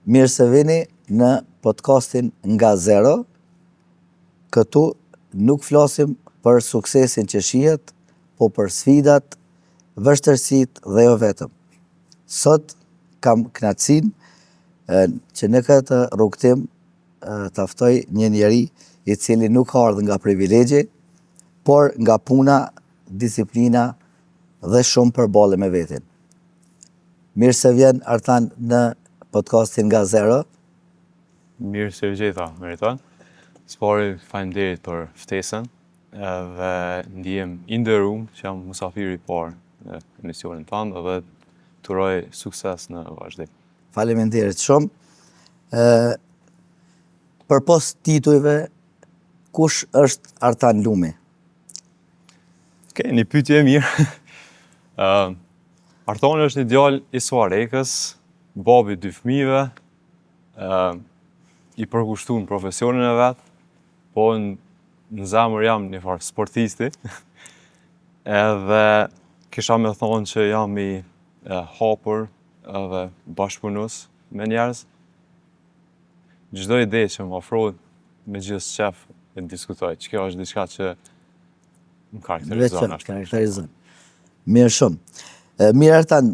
Mirë se vini në podcastin Nga Zero. Këtu nuk flasim për suksesin që shihet, po për sfidat, vështirësitë dhe jo vetëm. Sot kam kënaqësinë që në këtë rrugëtim ta ftoj një njeri i cili nuk ka ardhur nga privilegji, por nga puna, disiplina dhe shumë përballje me veten. Mirë se vjen Artan në podcastin Nga Zero. Mirë se ju gjeta, Meriton. S'pari, faleminderit për ftesën edhe ndihem i nderum që jam musafiri i parë në emisionin tënd edhe të uroj sukses në vazhdim. Faleminderit shumë. Ë përpos titujve, kush është Artan Lumi? Okej, një pyetje e mirë. Ë Artani është një djalë i Suharekës, babi i dy fëmijëve, ë i përkushtuar në profesionin e vet, po në, në zemër jam një farë sportisti. Edhe kisha me thonë që jam i e, hapur edhe bashkëpunus me njerëz. Çdo ide që më ofrohet me gjithë qef e diskutoj. Që kjo është diçka që më karakterizon. Veç karakterizon. Mirë shumë. Mirë Artan,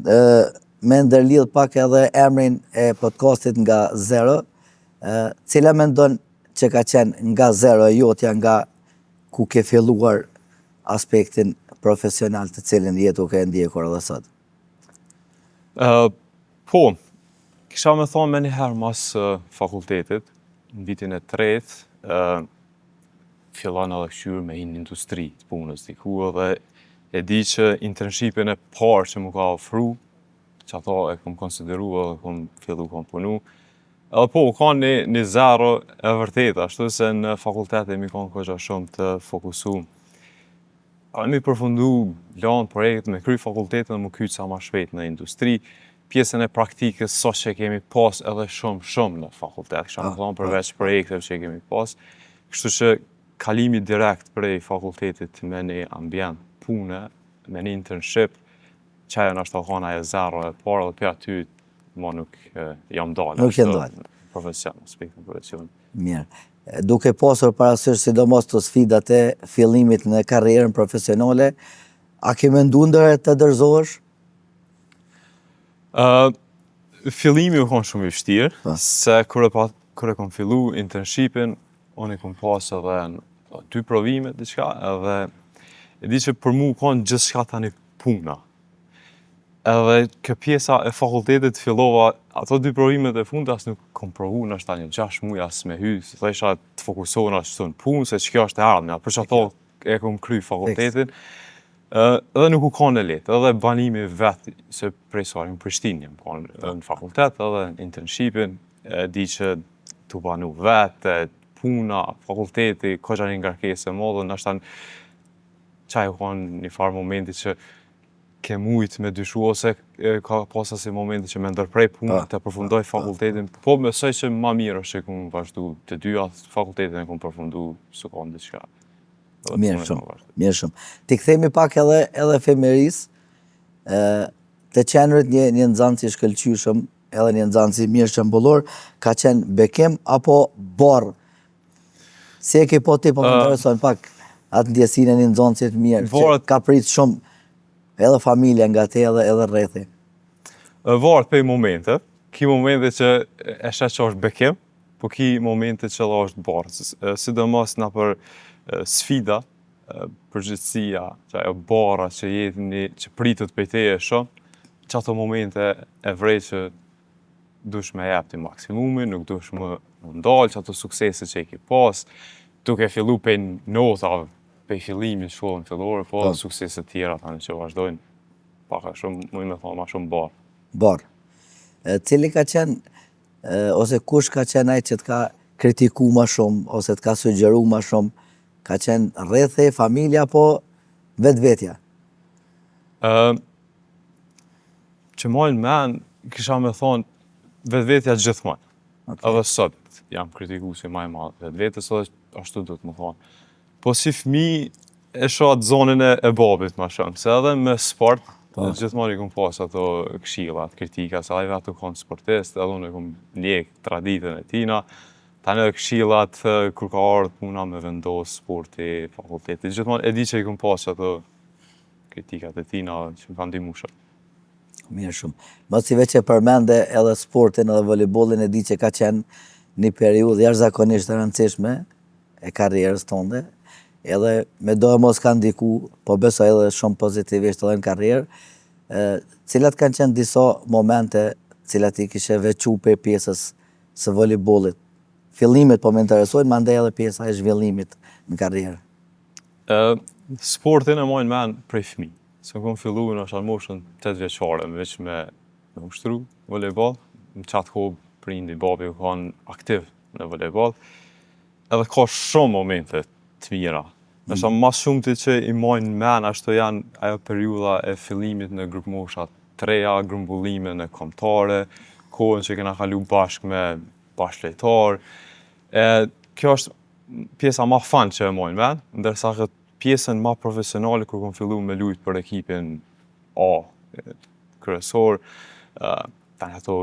me ndërlidh pak edhe emrin e podcastit nga zero, cila mendon që ka qenë nga zero e jotja nga ku ke filluar aspektin profesional të cilin je duke e ndjekur edhe sot? Uh, po, kisha me thonë menjëherë mas uh, fakultetit, në vitin e tretë, uh, fillon edhe kqyr me hi në industri të punës diku edhe e di që internshipin e parë që më ka ofru, që ato e kom konsideru edhe kom fillu kom punu, edhe po, u kanë një, një zero e vërtet, ashtu se në fakultet jemi konë kogja shumë të fokusum. A mi përfundu lanë projekt me kry fakultetin dhe mu kyç sa ma shpejt në industri, pjesën e praktikës so që kemi pas edhe shumë shumë në fakultet, kisha me thonë përveç projekteve që kemi pas, kështu që kalimi direkt prej fakultetit me një ambient pune, me një internship, që ajo nashta u kanë ajo zero e parë dhe prej aty ma nuk jam dalë. Nuk je dalë. Profesion, aspektin profesion. Mirë. Duke pasur parasysh sidomos të sfidat e fillimit në karrierën profesionale, a ke mendu ndonjëherë të dorëzohesh? Uh, fillimi u konë shumë i vështirë, po. se kur e, pa, kur e kom fillu internshipin, unë i kom pas edhe në dy provime, diçka, edhe e di që për mu u konë gjithçka tani puna. Edhe kjo pjesa e fakultetit fillova, ato dy provimet e fundit as nuk kom provu nashta një 6 muaj as me hy, se thojsha të fokusohna qëtu në punë, se që kjo është e ardhmja, për që ato e kom kry fakultetin, edhe nuk u kanë e lehtë, edhe banimi vetë, se prej saj në Prishtinë jam konë në fakultet, edhe në internshipin, e di që të banu vetë, puna, fakulteti, kogja një ngarkesë e madhe, nashta qaj u konë një farë momenti që ke mujt me dyshu ose ka pas asi momenti që me ndërprej punën të përfundoj fakultetin, po besoj që ma mirë është që kum vazhdu të dyja fakultetin e kum përfundu, s'u konë diçka. Mirë shumë, mirë shumë. T'i kthehemi pak edhe edhe fëmijërisë, ë të qenurit një një nxënës i shkëlqyeshëm, edhe një nxënës i mirë shembullor, ka qenë bekim apo barrë Si e ke po ti, po më intereson pak atë ndjesinë e një nxënësi të mirë, që ka prit shumë edhe familja nga te edhe edhe rrethi. Varet prej momente, ki momente që e sheh që është bekim, po ki momente që edhe është barrë, sidomos nëpër sfida, përgjegjësia, që ajo barra që jetni, që pritet prej teje shumë, që ato momente e vrej që dush me jep ti maksimumin, nuk dush me u ndalë që ato suksese që i ki pas, duke fillu pej notave, pej fillimit shkollën fillore, po edhe suksese tjera tani që vazhdojnë, pak a shumë, muj me thonë, ma shumë barrë. Barrë. Cili ka qenë, ose kush ka qenë ai që të ka kritiku ma shumë, ose të ka sugjeru ma shumë, ka qenë rrethi, familja, apo vetvetja? Ë, që maj n'men, kisha me thonë, vetvetja gjithmonë. Okay. Edhe sot jam kritikuesi ma i madh vetvetes, edhe ashtu do të më thonë. Po si fmi e shoh atë zonën e, e babit ma shumë, se edhe me sport, Po. Gjithmonë i kom pas ato këshillat, kritika, se ai vetë u konë sportist, edhe unë e kom ndjek traditën e tina. Tani edhe këshillat, kur ka ardhë puna me vendos sporti, fakulteti, gjithmonë e di që i kom pas ato kritikat e tina që më kanë ndihmu shumë. Mirë shumë. Masi veç e përmende edhe sportin edhe volejbollin e di që ka qenë një periudhë jashtëzakonisht e rëndësishme e karrierës tonde, edhe me doemos ka ndiku, po besoj edhe shumë pozitivisht edhe në karrierë. Cilat kanë qenë disa momente cilat i kishe veçu prej pjesës së volejbollit? Fillimet po më interesojnë, mandej edhe pjesa e zhvillimit në karrierë. Sportin e maj n'men prej fëmi. Se kom fillu në në moshën 8 vjeçare, veç me, me ushtru volejboll. Në qatë kohë prindi, babi u kanë aktiv në volejboll. Edhe ka shumë momente të mira. Nështë mm. ma shumë të që i majnë në men, ashtu janë ajo periudha e fillimit në grupmoshat të reja, grumbullime në kombëtare, kohën që kena kalu bashkë me bashkëlojtar. E, kjo është pjesa ma fun që e maj n'men, ndërsa këtë pjesën ma profesionale kur kom fillu me lujt për ekipin A, kryesor, tani ato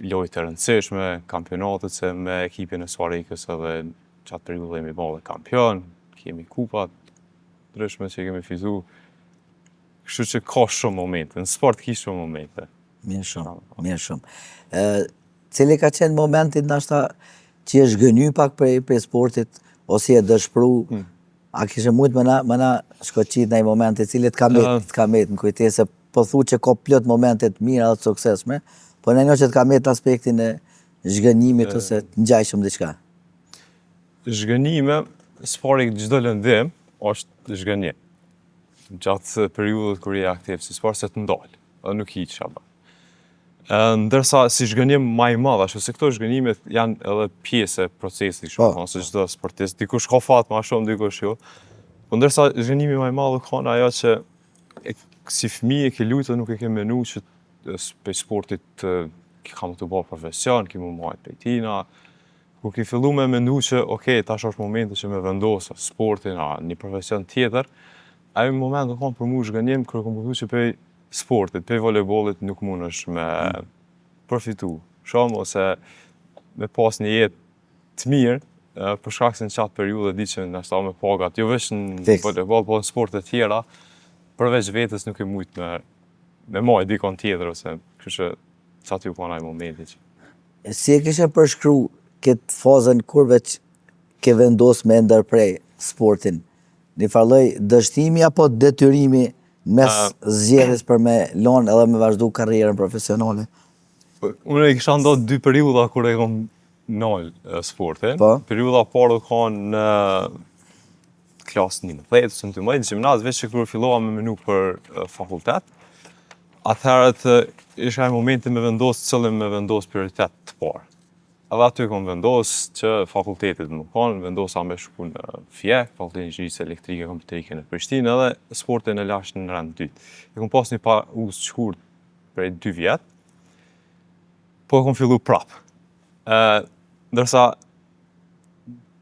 lojë të rëndësishme, kampionatet se me ekipin e Suharekës edhe qatë periudhë jemi bo dhe kampion, kemi kupat ndryshme që kemi fitu. Kështu që ka shumë momente, në sport ki shumë momente. Mirë shumë, mirë shumë. E, cili ka qenë momenti ndoshta që je zhgënjy pak prej, prej sportit, ose je dëshpru, a kishe mujtë me na, me na shkoqit në një moment i cili të ka met, të ka met në kujtesë, po thu që ka plot momente të mira dhe të suksesshme, po në një që të ka met në aspektin e zhgënjimit ose të ngjajshëm diçka. Zhgënjime, s'pari çdo lëndim është zhgënjim. Gjatë periudhës kur je aktiv, si sport se të ndalë, dhe nuk i çka bën. Ndërsa si zhgënjim ma i madh, ashtu se këto zhgënjimet janë edhe pjesë e procesit, kështu po, se çdo sportist, dikush ka fat ma shumë, dikush jo. Po ndërsa zhgënjimi ma i madh ka ajo që e, si fëmijë e ke luajtur nuk e ke menu që prej sportit ka me t'u bo profesion, ki mu majt prej tina, Kur ki fillu me mendu që, ok, tash është momenti që me vendosë sportin a një profesion tjetër, ai moment u konë për mu zhgënjim kur e kom kuptu që prej sportit, prej volejbollit nuk mundesh me përfitu shumë ose me pas një jetë të mirë, për shkak se në qatë periudhë di që ndoshta me pagat, jo veç në volejboll, po në sporte tjera, përveç vetës nuk e mujtë me, me majt dikon tjetër, ose kështu që qaty u konë ai momenti që. Si e kishe përshkru këtë fazën kur veç ke vendos me ndërprej sportin? Një farë lloj dështimi apo detyrimi mes zgjedhjes për me lonë edhe me vazhdu karrierën profesionale? Unë e kisha nda dy periudha kur e kom nalë sportin. Po. Periudha parë u kanë në klasë 11 ose në 12 gjimnaz, veç që kur fillova me menu për fakultet, atëherët isha ai momenti me vendos cilin me vendos prioritet të parë. Edhe aty kom vendos që fakultetit më konë, vendosa me shku në FIEK, Fakultetin Inxhinierisë Elektrike Kompjuterike në Prishtinë, edhe sportin e lash në rend dytë. E kom pas një pauzë të shkurt prej 2 vjet, po e kom fillu prap. E, ndërsa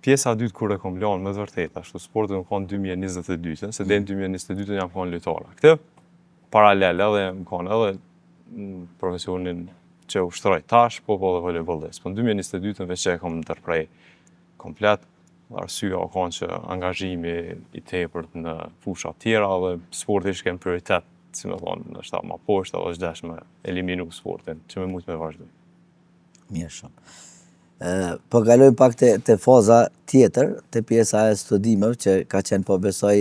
pjesa e dytë kur e kom lanë me të vërtetë, ashtu sportin më konë 2022, se deri në 2022 jam konë lojtar aktiv, paralel edhe më konë edhe në profesionin që ushtroj tash, po po dhe volejbollist. Po në 2022 veç që e kom ndërprej komplet, arsyeja o konë që angazhimi i tepërt në fusha tjera dhe sporti ishte në prioritet, si me thonë, ndoshta ma poshtë edhe është desh me eliminu sportin, që me mujtë me vazhdu. Mirë shumë. Po kalojmë pak te, te faza tjetër, te pjesa e studimeve, që ka qenë po besoj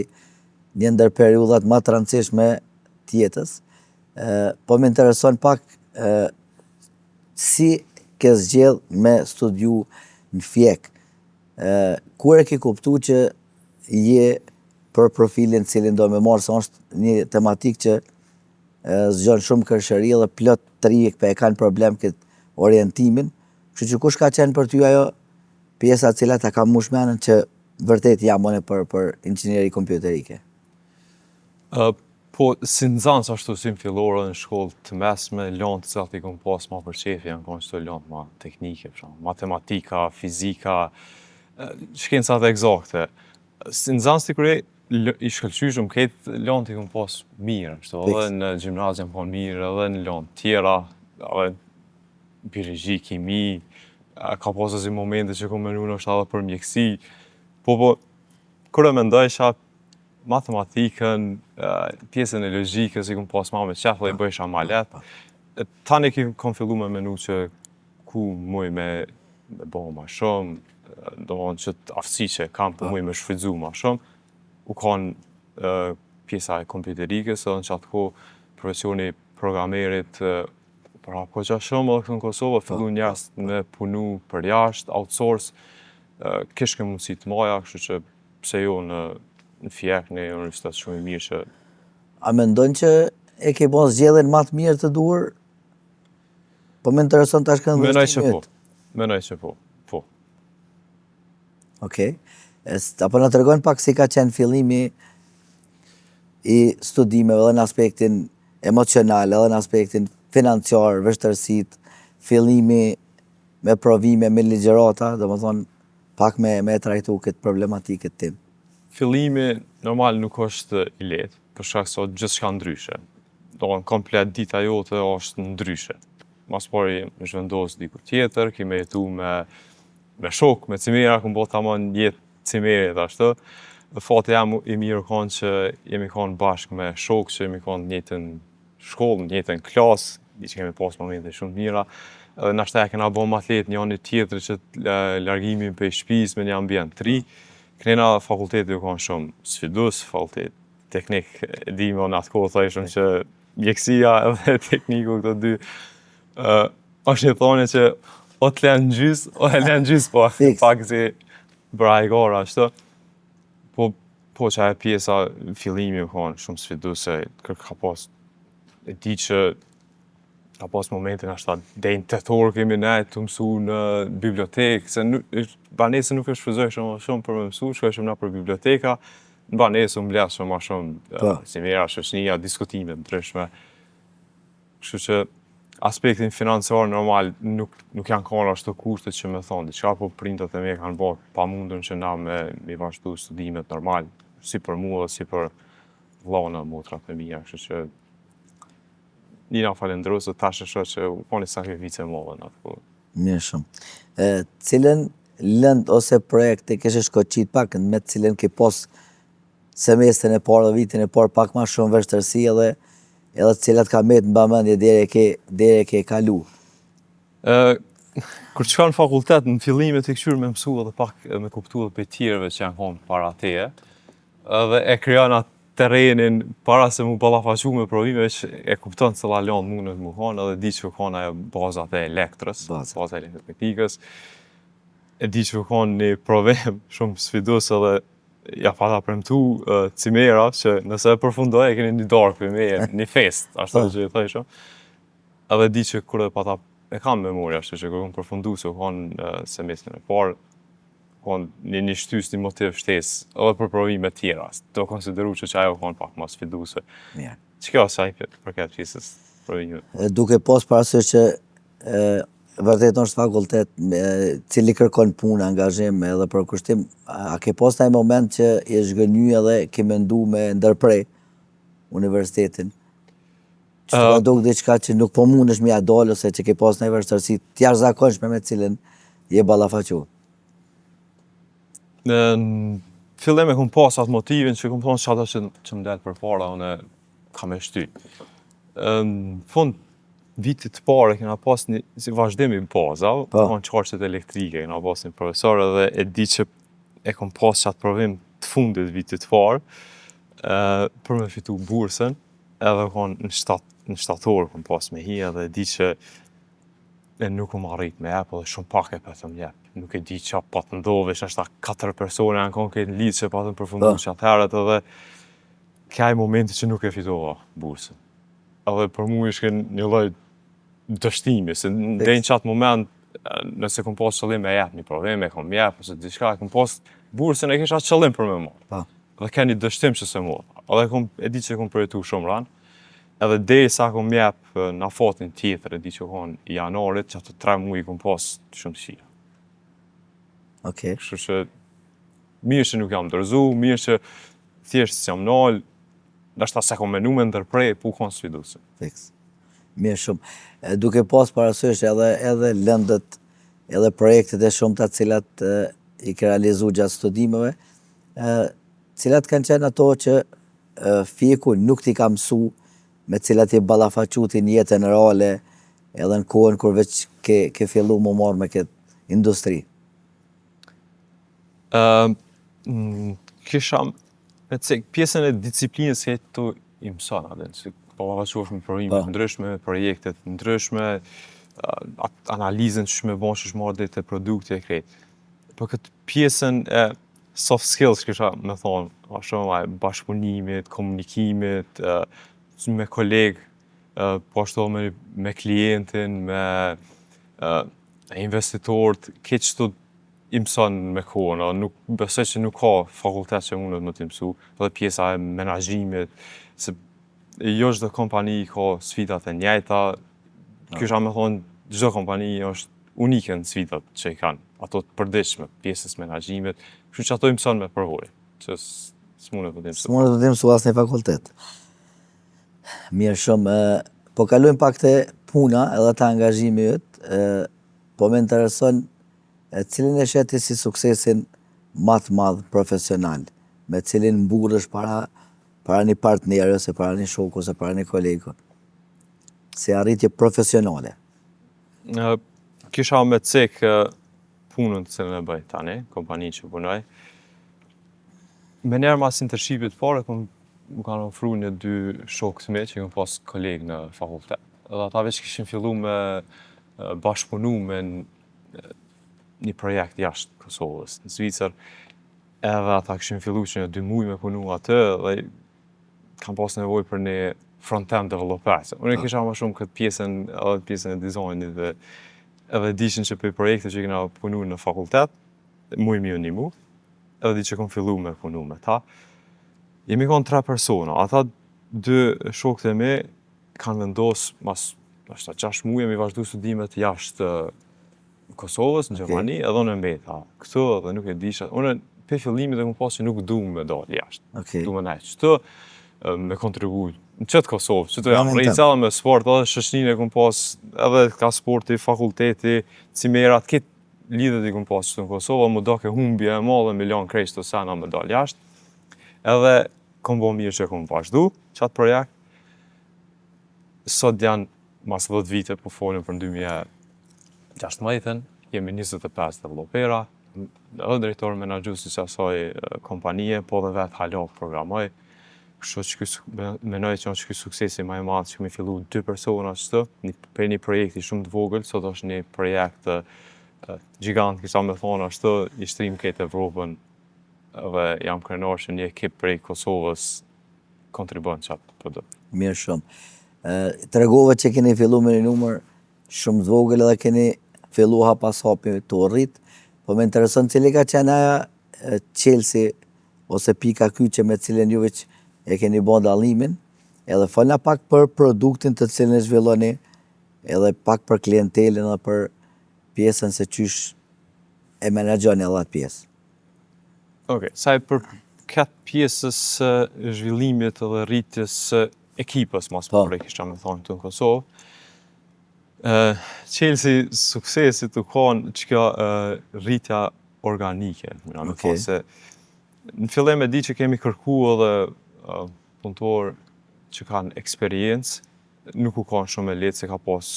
një ndër periudhat më të rëndësishme të jetës. Po më intereson pak si ke zgjedh me studiu në FIEK. Kur e ke kuptu që je për profilin cilin do me marrë, se është një tematik që zgjon shumë kërshëri dhe plot të rinj pe e kanë problem këtë orientimin. Kështu që kush ka qenë për ty ajo pjesa e cila ta ka mush menën që vërtet jam unë për, për inxhinieri kompjuterike? Uh, po, si nxanës ashtu si në fillore në shkollë të mesme, lëndë të cilat i kom pas ma për qefi, janë konë qëto lëndë ma teknike, për shembull, matematika, fizika, shkencat ekzakte. Si nxanës ti kur je, i shkëlqyshëm, krejt lëndët i kom pas mirë, ashtu, edhe në gjimnaz jam kon mirë, edhe në lëndë tjera, edhe biologji, kimi, ka pas asi momente që kom menu ndoshta edhe për mjekësi, po po, kur e mendojsha matematikën, pjesën e logjikës i kom pas ma me qef dhe i bëjsha ma lehtë, tani kom fillu me menu që ku muj me me bo ma shumë, domethonë që aftësi që kam po muj me shfrytzu ma shumë, u kanë pjesa e kompjuterikës edhe në qatë kohë profesioni programerit pra po qa shumë edhe këtu në Kosovë, fillu njerëz me punu për jashtë, outsource, kishke mundësi të maja, kështu që pse jo në, në FIEK, një universitet shumë i mirë që... A mendon që e ke bo zgjedhjen ma të mirë të duhur Po më intereson tash këndvështrimi Menoj që po. Menoj që po. Po. Okej. Apo na tregon pak si ka qenë fillimi i studimeve edhe në aspektin emocional, edhe në aspektin financiar, vështirësitë, fillimi me provime, me ligjërata, domethonë, pak me, me trajtu këtë problematikë këtë temë. Fillimi normal nuk është i lehtë, për shkak se gjithçka ndryshe. Domethonë komplet dita jote është ndryshe. Mas pari me zhvendos diku tjetër, ki me jetu me, me shok, me cimera, kom bo tamam jetë cimerit ashtu. Fati jem i mirë konë që jemi konë bashkë me shok, që jemi konë njëjtën shkollë, në njëjtën klasë, di që kemi pas momente shumë të mira, edhe nashta e kena bo ma të lehtë njëri tjetrit që largimin prej shtëpisë me një ambient të ri. Knena fakulteti u konë shumë sfidus, fakultet teknik, e di më në atë kohë thojshëm që mjekësia edhe tekniku këto dy, uh, është një thonie që o të lenë gjys, o e lenë gjys, po pak si brajgora, ashtu. Po, po që ajo pjesa fillimi u konë shumë sfiduse, ka pas, e di që ka pas momente nashta deri në tetor kemi nejt tu mësu në bibliotekë, se nuk, banesën nuk e shfrytëzoj shumë shumë për me mësu, shkojshëm nëpër biblioteka, në banesë u mbledhshëm ma shumë, po. si mera, shoqnia, diskutime të ndryshme. Kështu që aspektin financiar normal nuk nuk janë konë ashtu kushtet që me thonë diçka, po prindët e mi kanë bërë pamundurën që na me mi vazhdu studimet normal, si për mua dhe si për vllanë e motrat e mia, kështu që jena falënderues se tash e shoh që u kon një sakrificë e madhe në atë kohë. Mirë shumë. E, cilën lëndë ose projekt e kishe shkoqit pak me të cilën ke pas semestrin e parë dhe vitin e parë pak ma shumë vështirësi edhe edhe të cilat ka met në mbamendje deri e ke deri e ke kalu. Ë kur të shkon në fakultet në fillime ti kqyr me mësu edhe pak me kuptu edhe prej tjerëve që janë konë para teje, edhe e krijon atë terrenin para se mu ballafaqu me provime, veç e kupton cila lëndë mundet mu konë edhe di që u konë ajo bazat e elektrës, baza, baza e elektroteknikës. E di që u konë një provim shumë sfidus edhe ja pata premtu uh, cimera që nëse e përfundoj e keni një darkë për me, një fest, ashtu po. që i thojshëm. Edhe di që kur e pata, e kam memoria, ashtu që kur kom përfundu se u konë uh, semestrin e parë, konë një, një shtysë, një motiv shtesë, edhe për provime tjera, të konsideru që që ajo konë pak ma sfiduse. Yeah. Që kjo sa i përket pjesës provimeve? Duke pas parasysh që e, vërtet është fakultet e, cili kërkon punë, angazhim edhe përkushtim, a ke pas ndonjë moment që je zhgënjy edhe ke mendu me ndërpre universitetin? Që të ka duk diçka që nuk po mundesh me ia dalë ose që ke pas ndonjë vështirësi të jashtëzakonshme me cilën je ballafaqu? Në fillim e kom pas atë motivin që kom thonë që që, që më del përpara, unë kam e shty. Në fund vitit të parë kena pas një si vazhdim i bazave, po kanë qarqet elektrike, kena pas një profesor edhe e di që e kom pas qatë provim të fundit vitit të parë, për me fitu bursën, edhe kon në shtat në shtator kom pas me hi edhe e di që e nuk kom arrit me jep edhe shumë pak e patëm jep. Nuk e di qa pat ndodhë, veç nashta katër persona janë konë këtë listë që patën përfundu po. që atëherët edhe ke ai momenti që nuk e fitova bursën. Edhe për mu ishte një lloj dështimi, se deri në qatë moment, nëse kom pas qëllim me jep një provim, e kom jep, ose diçka, e kom pas bursën e kisha qëllim për me marrë. Po. Dhe ke një dështim që s'e mora. Edhe kom, e di që kom përjetu shumë ranë, edhe deri sa kom jep në afatin tjetër, e di që konë janarit, që ato tre muj kom pas shumë të qija. Okej. Kështu që mirë që nuk jam dorëzu, mirë që Thjesht s'jam nalë, ndoshta s'e kom menu me ndërpre, po u kon sfiduese. Fiks. Mirë shumë. Duke pas parasysh edhe edhe lëndët, edhe projektet e shumta të cilat i ke realizu gjatë studimeve, cilat kanë qenë ato që FIEK-u nuk t'i ka mësu, me cilat je ballafaqu ti në jetën reale, edhe në kohën kur veç ke, ke fillu mu marrë me këtë industri? Uh, kisha me cek pjesën e disiplinës se tu i mëson atë, se po ballafaqohesh me provime po. të ndryshme, me projekte të ndryshme, atë analizën që me bon që marrë deri te produkti e krejt. Po këtë pjesën e soft skills kisha me thonë, ma shumë e bashkëpunimit, komunikimit, me kolegë, po ashtu me, me klientin, me investitorët, këtë që i mëson me kohën, edhe nuk besoj që nuk ka fakultet që mundet me t'i mësu, edhe pjesa e menaxhimit, se jo çdo kompani ka sfidat e njëjta, kisha me thonë çdo kompani është unike në sfidat që i kanë, ato të përditshme, pjesës menaxhimit, kështu që ato i mëson me përvojë, që s'mundet me t'i mësu. S'mundet me t'i mësu asnjë fakultet. Mirë shumë, po kalojmë pak te puna edhe te angazhimi yt, po më intereson cilin e sheh ti si suksesin ma të madh profesional, me cilin mburresh para para një partneri ose para një shoku ose para një kolegu, si arritje profesionale. Kisha me cek punën të cilën e bëj tani, kompaninë që punoj. Menjëherë mas internshipit parë, kom, më kanë ofru një dy shokë të mi që kom pas kolegë në fakultet. Edhe ata veç kishin fillu me bashkëpunu me një projekt jashtë Kosovës, në Zvicër. Edhe ata kishin fillu që një dy muj me punu atë dhe kam pas nevojë për një front-end developer. Se Unë e kisha më shumë këtë pjesën, edhe pjesën e dizajnit dhe edhe dishin që për projekte që kena punu në fakultet, muj mi u nimu, edhe di që kom fillu me punu me ta. Jemi konë tre persona, ata dy shokët e mi kanë vendos mas ndoshta 6 muaj mi vazhdu studimet jashtë Kosovës, në Gjermani, edhe unë e mbeta këtu edhe nuk e disha. Unë pe fillimit e kom pas që nuk du me dalë jashtë. Okej. Du me nejtë qëtu, me kontribu në qëtë Kosovë, që të jam Vendin rritë tëm. edhe me sport, edhe shoqëninë e kom pas, edhe ka sporti, fakulteti, cimerat, këtë lidhet i kom pas qëtu në Kosovë, më do ke humbje e madhe me lanë krejt qëto sena me dalë jashtë. Edhe kom bo mirë që kom vazhdu qatë projekt. Sot janë mas 10 vite, po folim për 2016-ën, jemi 25 developera, edhe drejtor menaxhues i asaj kompanie, po edhe vetë hala programoj. Kështu që ky menoj që është ky suksesi më i madh që kemi fillu dy persona qëtu, një, prej një projekti shumë të vogël, sot është një projekt gjigant, kisha me thonë ashtu, i shtrim këtë Evropën dhe jam krenar që një ekip prej Kosovës kontribuon qatë produkt. Mirë shumë. Tregove që keni fillu me një numër shumë të vogël edhe keni fillu hap pas hapi të rrit, po më intereson cili ka qenë aja çelësi ose pika kyçe me cilën ju veç e keni bën dallimin, edhe folna pak për produktin të cilin e zhvilloni, edhe pak për klientelën edhe për pjesën se qysh e menaxhoni edhe atë pjesë. Okej, sa i për këtë pjesës së zhvillimit edhe rritjes së ekipës, mas Po. pari kisha me thonë këtu në Kosovë, çelësi suksesit të kanë që kjo rritja organike, më me Okej. thonë se në fillim e di që kemi kërku edhe punëtor që kanë eksperiencë, nuk u kanë shumë e lehtë se ka pas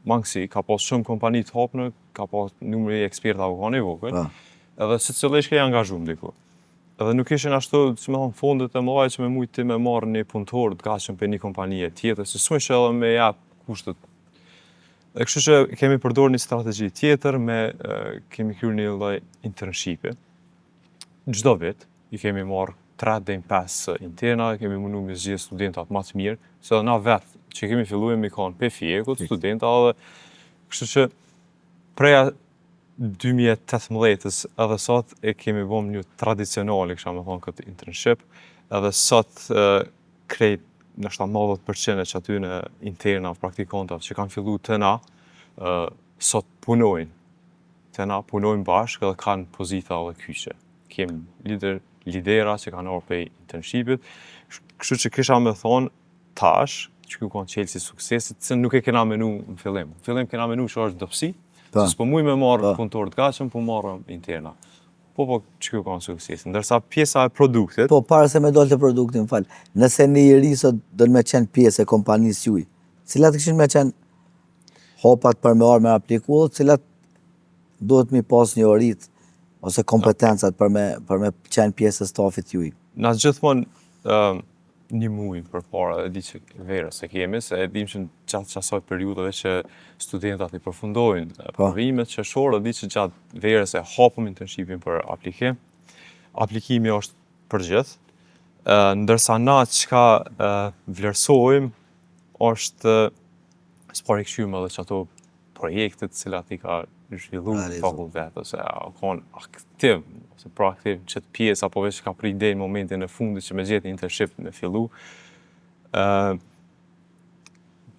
mangësi, ka pas shumë kompani të hapne, ka pas numri i ekspertave u kanë i vogël, edhe se cilësh ke angazhuar diku. Edhe nuk ishin ashtu, si me thonë, fondet e mëdha që me mujt ti me marrë një punëtor të gatshëm për një kompanie tjetër, se s'mujsh edhe me jap kushtet. Dhe kështu që kemi përdorur një strategji tjetër me kemi kryer një lloj internshipi. Çdo vit i kemi marrë 3 deri në 5 interna, kemi mundu me zgjedh studentat më të mirë, se edhe na vetë që kemi filluar jemi kanë pe FIEK-ut, studenta edhe kështu që prej 2018-ës edhe sot e kemi bo një tradicionale, kisha me thonë, këtë internship, edhe sot krejt ndoshta 90% e që atyne interna, praktikantave që kanë fillu të na, sot punojnë. Të na punojnë bashkë edhe kanë pozita edhe kyçe. Kemi lider. lidera që kanë ardhur prej internshipit. Kështu që kisha me thonë tash, që ky kanë çelësi i suksesit, se nuk e kena menu në fillim. Në fillim kena menu që është dobësi, se s'po muj me marrë punëtor të gatshëm, po marrëm interna. Po, po, që ky kanë suksesi. Ndërsa pjesa e produktit, Po, para se me dalë të produktin, më fal, nëse një i ri sot do me qenë pjesë e kompanisë juj, cilat kishin me qenë hapat për me ardhë me apliku, dhe cilat duhet mi pas njohurit ose kompetencat për me qenë pjesë e stafit juj? Na gjithmonë një muaj përpara, e di që verës e kemi, se e dim që gjatë qasaj periudhave që studentat i përfundojnë provimet qershor, e di që gjatë verës e hapëm internshipin për aplikim. Aplikimi është për gjithë, ndërsa na çka vlerësojmë është s'pari këshymë edhe që ato projektet cilat i ka zhvillu Realizu. fakultet, ose a konë aktiv, ose proaktiv në qëtë pjesë, apo veç ka prit deri në momentin e fundit që me gjetë një internship me fillu.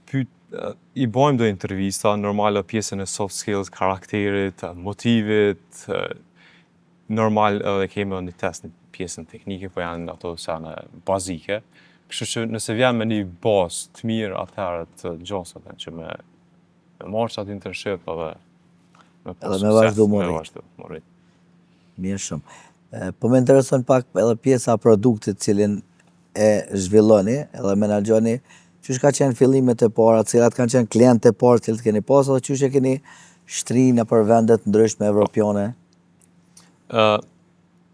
Pyet, i bojmë do intervista, normal edhe pjesën e soft skills, karakterit, motivit, normal edhe kemi edhe një test në pjesën teknike, po janë ato sene bazike. Kështu që nëse vjen me një bazë të mirë, atëherë të gjasat janë që me marrë qatë internship edhe me pas Edhe me sukses, vazhdu më me rrit. vazhdu, më rrit. Mirë shumë. Po më intereson pak edhe pjesa e produktit cilin e zhvilloni edhe menaxhoni, qysh ka qenë fillimet e para, cilat kanë qenë klientët e parë cilët keni pas edhe qysh e keni shtri nëpër vende të ndryshme evropiane?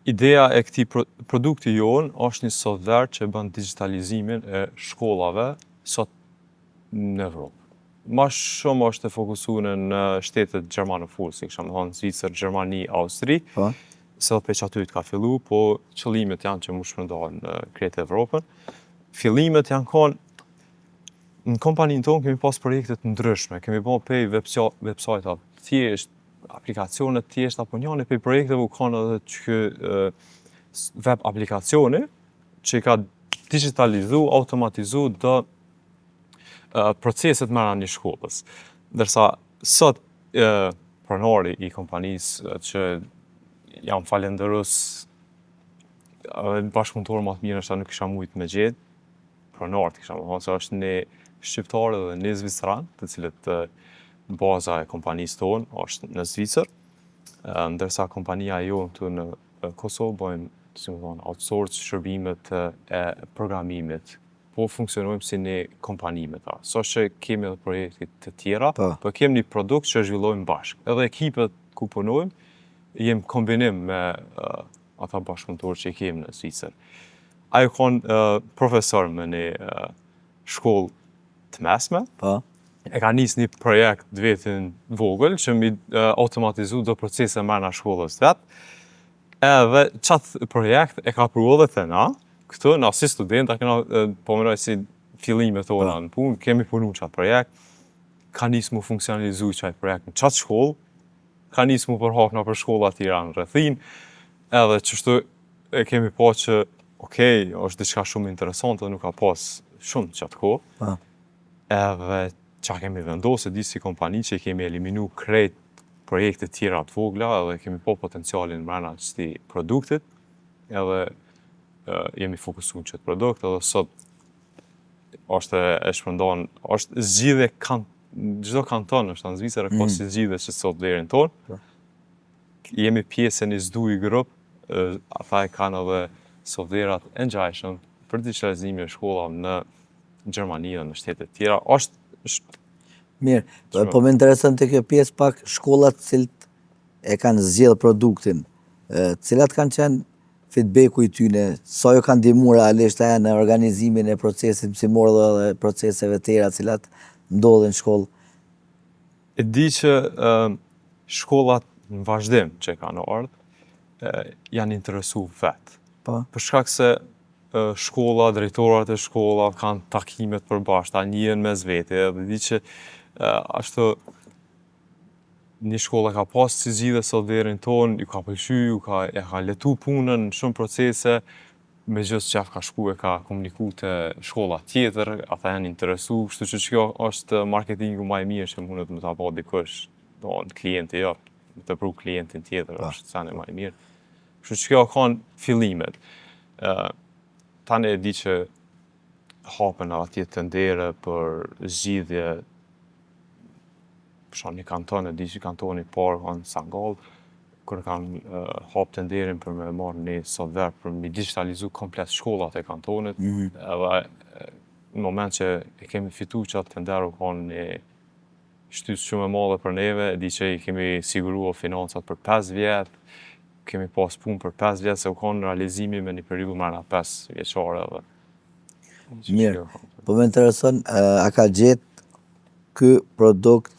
Ideja e këtij produkti jonë është një software që bën digitalizimin e shkollave sot në Evropë. Ma shumë është e fokusuar në shtetet gjermanofolëse, kisha më thonë Zvicër, Gjermani, Austri, se edhe prej aty ka fillu, po qëllimet janë që mu shpërndahen në krejt Evropën. Fillimet janë konë në kompaninë tonë kemi pas projekte të ndryshme, kemi bërë prej website-a thjesht, aplikacione të thjeshta, po njëri prej projekteve u kanë edhe që ky web aplikacioni që i ka digitalizu, automatizu do proceset mrena një shkollës. Ndërsa sot pronari i kompanisë që jam falenderus edhe bashkëpunëtor më të mirë është nuk kisha mujt me gjetë, pronarët kisha më thonë se është një shqiptar edhe një zviceran, të cilët baza e kompanisë tonë është në Zvicër, ndërsa kompania jonë këtu në Kosovë bëjmë, si më thonë, outsource shërbimet e programimit, po funksionojmë si një kompani me ta. So që kemi edhe projekte të tjera, po kemi një produkt që zhvillojmë bashkë. Edhe ekipet ku punojmë, jem kombinim me ata bashkëpunëtorë që i kemi në Zvicër. Ajo konë profesor me një shkollë të mesme, e ka nis një projekt të vetin vogël që mi automatizu do procese mrena shkollës vet. Edhe qatë projekt e ka pru edhe te na, këtu na si studenta kena, po mendoj si fillimet tona në punë, kemi punu qatë projekt, ka nis mu funksionalizu qaj projekt në qatë shkollë, ka nis mu përhap në për shkolla tjera në rrethin, edhe qështu e kemi pa që, okej, është diçka shumë interesante dhe nuk ka pas shumë qatë kohë. Edhe qa kemi vendosë, e di si kompani që i kemi eliminu krejt projekte tjera të vogla edhe kemi po potencialin mrena qëti produktit, edhe jemi fokusu në qëtë produkt, edhe sot është e shpërndan, është zgjidhje kan, çdo kanton është në Zvicër e ka si zgjidhje që software-in tonë. Jemi pjesë e një ZDUI Group, ata e kanë edhe software-at e ngjashëm për digitalizimin e shkollave në Gjermani dhe në shtete tjera. Është Mirë, po, po më intereson të kjo pjesë pak shkollat cilët e kanë zgjedh produktin, cilat kanë qenë feedbacku i tyne, sa ju kanë ndihmuar realisht ajo në organizimin e procesit mësimor dhe proceseve tjera cilat ndodhin në shkollë? E di që shkollat në vazhdim që kanë ardhë, janë interesu vetë. Për shkak se shkolla, drejtorat e shkolla kanë takimet përbashkëta, njihen mes vete, edhe di që ashtu një shkollë ka pas si zgjidhje software-in ton, ju ka pëlqy, ju ka ja ka letu punën në shumë procese, me gjithë qef ka shku e ka komuniku te shkolla tjetër, ata janë interesu, kështu që kjo është marketingu ma i mirë që mundet me ta bo dikush, do në klienti jo, me të pru klientin tjetër, është sene ma i mirë. Kështu që kjo kanë fillimet. Tani e di që hapen atje tendere për zgjidhje, për shembull një kanton, e di që kantoni i parë kanë Sangall, kur kanë hap tenderin për me marrë një software për me digitalizu komplet shkollat e kantonit, edhe në moment që e kemi fitu që atë tender u kanë një shtysë shumë e madhe për neve, e di që i kemi siguru financat për 5 vjet, kemi pas punë për 5 vjet, se u kanë realizimi me një periudhë mrena 5 vjeçare edhe. Mirë. Po më intereson, a ka gjetë ky produkt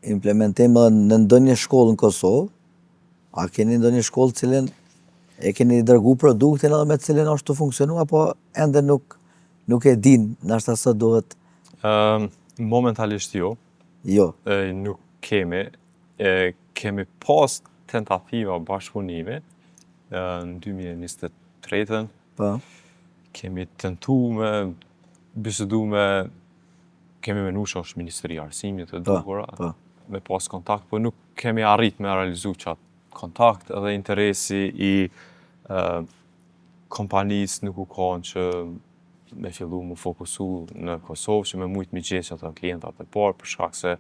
implementim edhe në ndonjë shkollë në Kosovë? A keni ndonjë shkollë cilën e keni dërgu produktin edhe me cilën është të funksionu, apo ende nuk e din, nashta sot duhet? Momentalisht jo. Jo. E, nuk kemi. E, kemi pas tentativa bashkëpunimi në 2023-ën. Kemi tentu me bisedu me, kemi menu që është Ministria e Arsimit të duhura, me pas kontakt, po nuk kemi arrit me realizu qatë kontakt edhe interesi i kompanisë nuk u kanë që me fillu mu fokusu në Kosovë, që me mujtë mi gjetë ato klientat e parë, për shkak se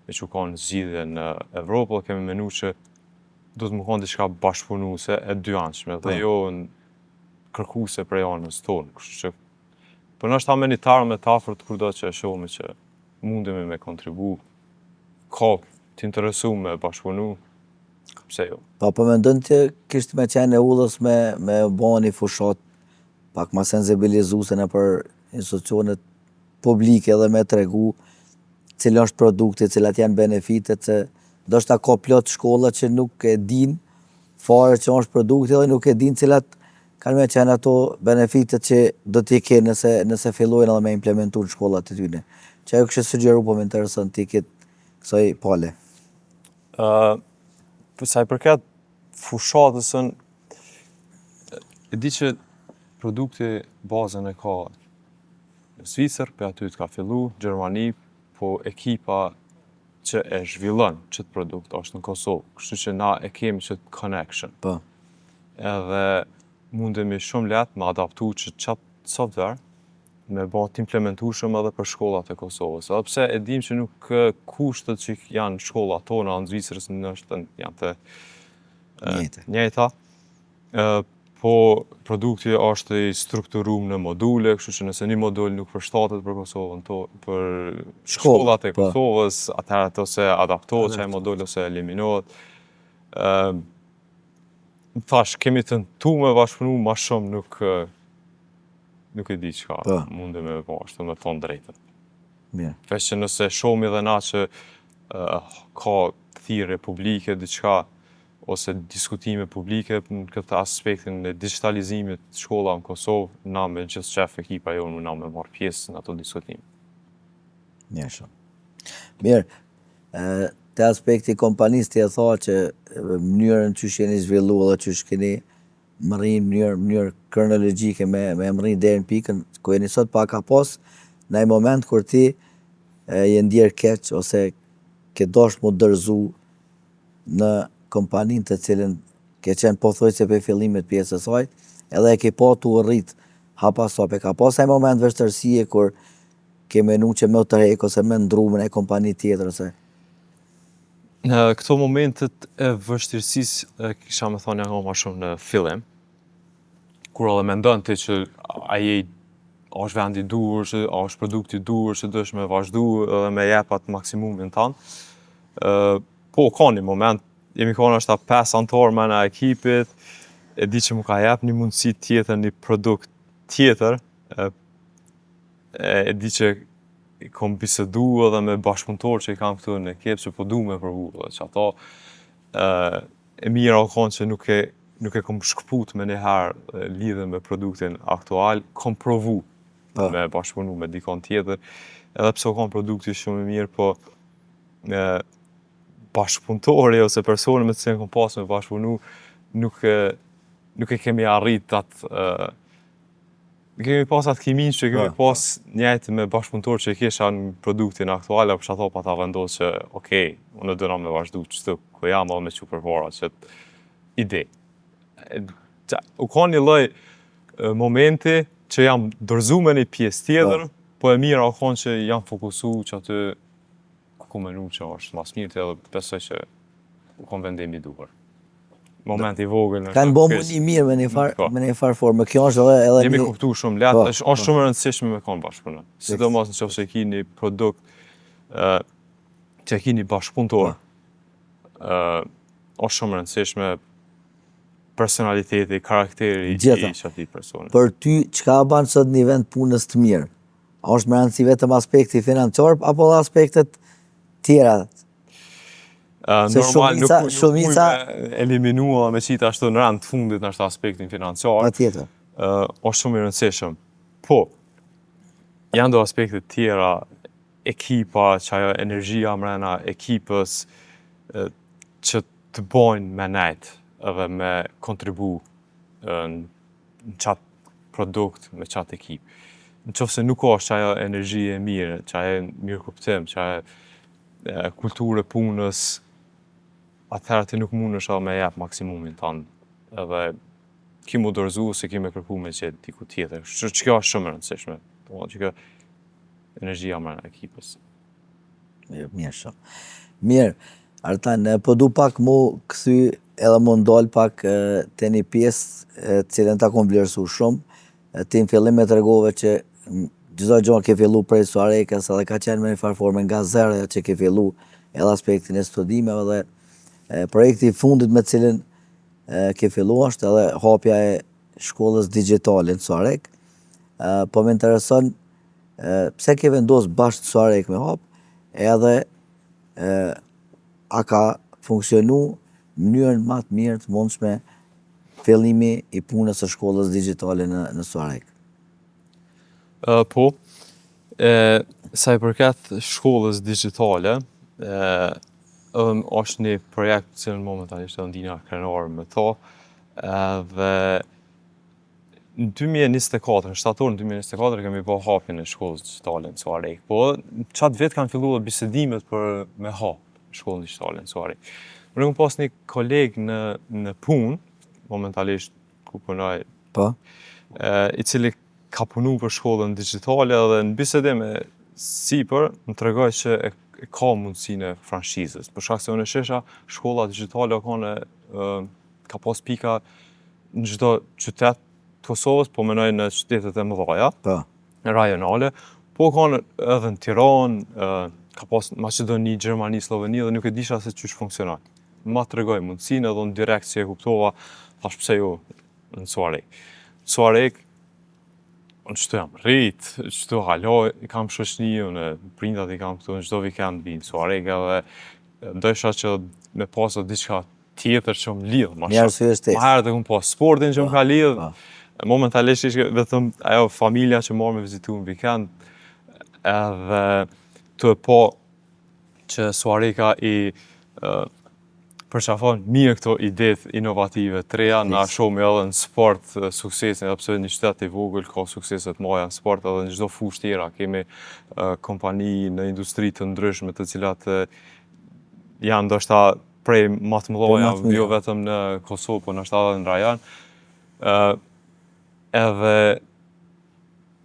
me që u kanë zgjidhje në Evropë, dhe kemi menu që do të më konë diçka bashkëpunuse e dyanshme, dhe jo në kërkuse prej anës tonë, kështu që po ndoshta me një të ardhme të afërt kurdo që e shohim që mundemi me kontribu, ka të interesu me bashkëpunu, pse jo? Po, po mendon që kishte me qenë e udhës me bo një fushat pak ma sensibilizuese në për institucionet publike dhe me tregu cili është produkti, cilat janë benefitet, se ndoshta ka plot shkolla që nuk e din fare që është produkti dhe nuk e din cilat kanë me qenë ato benefitet që do t'i kenë nëse fillojnë edhe me implementu në shkollat e tyne. Që ajo kështë sugjeru, po më intereson ti këtë kësaj pale. Për sa i përket fushatës, e di që produkti bazën e ka në Zvicër, pe aty të ka fillu, Gjermani, po ekipa që e zhvillon qëtë produkt është në Kosovë, kështu që na e kemi qëtë connection. Edhe mundemi shumë lehtë me adaptu që qatë software me ba të implementueshëm edhe për shkollat e Kosovës. Edhe pse e dim që nuk kushtet që janë shkollat tona në Zvicrës nështë janë të Njëjta. njëjta, po produkti është i strukturuar në module, kështu që nëse një modul nuk përshtatet për Kosovën, to, për Shkolla, shkollat e Kosovës, atëherë ato ose adaptohet që ai modul ose eliminohet. Thash, kemi tentu me bashkëpunu ma shumë, nuk e di çka mundemi me bo, ashtu me thonë drejtën. Veç që nëse shohim edhe na që ka thirrje publike, diçka, ose diskutime publike në këtë aspektin e digitalizimit të shkollave në Kosovë, na me gjithë qef ekipa jonë na me marrë pjesë në ato diskutime. Mirë shumë. Mirë, te aspekti i kompanisë ti e tha që mënyrën qysh jeni zhvillu dhe qysh keni mërri në mënyrë kronologjike me mërri deri në pikën ku jeni sot, pa ka pas në një moment kur ti je ndjerë keq ose ke dasht mu dorëzu në kompaninë të cilën ke qenë pothuajse prej fillimit pjesë e saj, edhe e ke pa tu u rrit hap pas hapi. Ka pas ai moment vështirësie kur ke menu që me u tërhek ose me ndru me një kompani tjetër ose? Në këto momentet e vështirësisë, kisha me thonë janë ma shumë në fillim, kur edhe mendon ti që a je a është vendi i duhur, që a është produkti i duhur që duhesh me vazhdu edhe me jep atë maksimumin tënd. Po, ka një moment, jemi konë është 5 anëtar me në ekipit, e di që mu ka jep një mundësi tjetër, një produkt tjetër, e di që i kom bisedu edhe me bashkëpunëtorë që i kam këtu në ekip që po du me provu dhe që ato e mira o konë që nuk e kom shkëput me njëherë lidhje me produktin aktual, kom provu me bashkëpunu me dikon tjetër, edhe pse o konë produkti shumë i mirë, po bashkëpunëtori ose personi me të cilin kom pas me bashkëpunu, nuk e kemi arrit atë, nuk kemi pas atë kimin që kemi pas njëjtë me bashkëpunëtor që e kisha në produktin aktual, apo që ato pa ta vendos që, okej, unë dëna me vazhdu qëtu ku jam edhe me qu përpara që ide. U kon një lloj momenti që jam dorëzu me një pjesë tjetër, po, po e mira u kon që jam fokusu që aty ku kom menu që është mas mirë edhe besoj që u kon vendim i duhur. Moment i vogël. Kanë bo më një mirë me një farë, po. me një farë forme. Kjo është edhe edhe Jemi kuptu shumë lehtë, po, është, është po. shumë e rëndësishme me kon bashkëpunim. Sidomos në qoftë se ki një produkt ë që ki një bashkëpunëtor. Po. Ë është shumë e rëndësishme personaliteti, karakteri i qatij personi. Për ty, çka ban sot një vend punës të mirë? A është me rëndësi vetëm aspekti financiar, apo dhe aspektet tjera? Uh, Se normal, shumica, nuk, shumica... nuk eliminua me qitë ashtu në rend të fundit në është aspektin financiar. Patjetër. Uh, është shumë i rëndësishëm. Po, janë do aspekte tjera, ekipa, që ajo energjia mrena ekipës, që të bojnë me nejt edhe me kontribu në qatë produkt, me qatë ekip. Në qoftë se nuk është qajo energji e mirë, qajo mirëkuptim, qajo kulturë e punës, atëherë ti nuk mundesh edhe me jep maksimumin tand, edhe ki mu dorëzu ose ki me kërku me gjetë diku tjetër. Kështu që kjo është shumë e rëndësishme. Do që kjo energjia mrena ekipës. Mirë, mirë shumë. Mirë, Artan, po du pak mu kthy edhe mu ndal pak te një pjesë të cilën ta kom vlerësu shumë. Ti në fillim e tregove që çdo gjë ke fillu prej Suharekës edhe ka qenë me një farë forme nga zeroja që ke fillu edhe aspektin e studimeve dhe projekti i fundit me cilin ke fillu është edhe hapja e shkollës digjitale në Suharekë. Po më intereson pse ke vendos bash në Suharekë me hap, edhe a ka funksionu në mënyrën ma të mirë të mundshme fillimi i punës së shkollës digjitale në, në Suharekë? Uh, po, e, sa i përket shkollës digjitale, e, është një projekt që në momentalisht edhe ndihna krenar me to, edhe Në 2024, në shtator në 2024 kemi bo hapjen e shkollës digjitale në Suharekë. Po, qatë vit kanë fillu edhe bisedimet për me hap shkollën digjitale në Suharekë. Unë kam pas një koleg në, në punë, momentalisht ku punoj, po. e, i cili ka punu për shkollën digjitale dhe në bisedim e sipër, më tregoi që e, e ka mundësinë e franshizës. Për shkak se unë e shihsha, shkolla digjitale ka në, e, ka pas pika në çdo qytet të Kosovës, po menoj në qytetet e mëdhaja, po. rajonale, po kanë edhe në Tiranë, ka pas Maqedoni, Gjermani, Slloveni dhe nuk e disha se qysh funksionon. Ma tregoi mundësinë edhe unë direkt si e kuptova, thash pse jo në Suharekë. Suharekë, unë qëtu jam rrit, qëtu hala, i kam shoqni, unë prindat i kam këtu në çdo vikend vi në Suharekë edhe dojsha që me pasë diçka tjetër që më lidh ma shumë. Një arsye shtesë. Ma herët e kom pas sportin që më ka lidh. Po. Momentalisht ishte vetëm ajo familja që marr me vizitu në vikend edhe tu e pa që Suhareka i përqafon mirë këto idetë inovative të reja, na shohim edhe në sport suksesin, edhe pse një qytet i vogël ka suksese të mëdha në sport edhe në çdo fushë tjera, kemi kompani në industri të ndryshme të cilat janë ndoshta prej ma të mëdhaja, jo vetëm në Kosovë, po ndoshta edhe në rajon. Ë edhe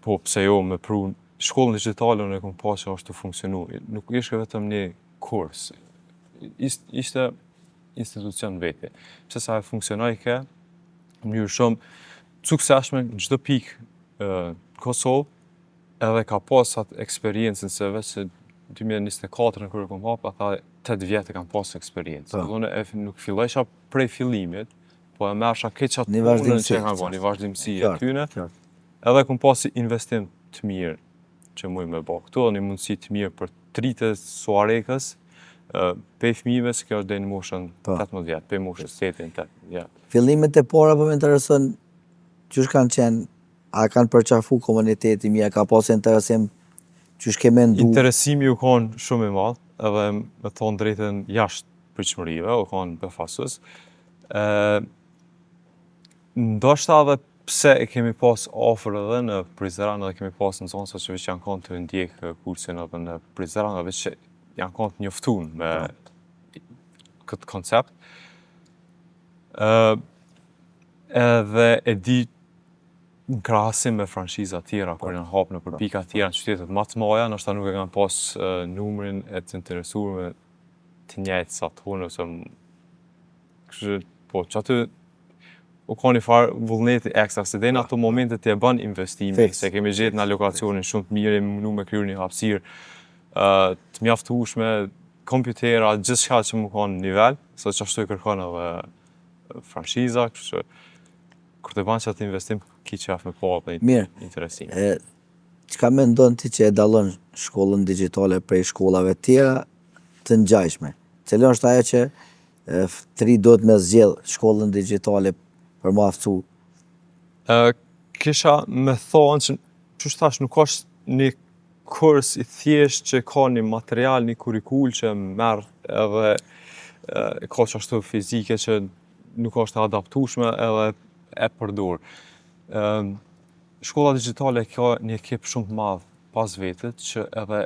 po pse jo me pru shkollën digjitale unë e kom pa që është tu funksionu. Nuk ishte vetëm një kurs. Ishte institucion veti. Pse sa e funksionojke në mënyrë shumë të suksesshme në çdo pikë në Kosovë, edhe ka pas atë eksperiencën se veç se 2024 kur e kom hap, ata 8 vjet e kanë pas eksperiencë. Po. Dhe unë e nuk fillojsha prej fillimit, po e merrsha krejt qatë punën që e kanë bo, një vazhdimësi e tyne. Edhe kom pas si investim të mirë që muj me bo këtu, edhe një mundësi të mirë për të rijtë e Suharekës, pej fëmijëve, se kjo është deri në moshën 18 po. vjet, pej moshës 8 në 8 vjet. Fillimet e para po më intereson qysh kanë qenë A e kanë përqafu komuniteti mirë, a ka pas interesim, qysh ke mendu? Interesimi u konë shumë i madh, edhe me thonë drejtën jashtë pritshmërive, u konë befasues. Ndoshta edhe pse e kemi pas afër edhe në Prizren edhe kemi pas nxënësa që veç janë konë tu ndjek kursin edhe në Prizren edhe veç janë konë të njoftun me po. këtë koncept. Edhe e di në krahasim me franshiza tjera, kur janë hapë në për pika tjera në qytetet më të mëdha, ndoshta nuk e kanë pas numrin e të interesuarve të njëjtë sa tonë ose kështu që, po, që aty u ka një farë vullneti ekstra, se dhe në ato momente ti e bën investimin, Fiks. se kemi gjetë në lokacionin shumë të mirë, jemi mundu me kriju një hapësirë të mjaftueshme, kompjutera, gjithçka që më kanë në nivel, se që ashtu e kërkon edhe franshiza, kështu që kur të bën qatë investim, ki qef me pa dhe Mirë. interesim. E, çka mendon ti që e dallon shkollën digjitale prej shkollave tjera të ngjashme? Cila është ajo që e, të ri duhet me zgjedh shkollën digjitale për më aftësu? E, kisha me thonë që, që thash, nuk është një kurs i thjesht që ka një material, një kurrikul që merr edhe e, ka që ashtu fizike që nuk është e adaptueshme edhe e përdor. Ë, shkolla digjitale ka një ekip shumë të madh pas vetit që edhe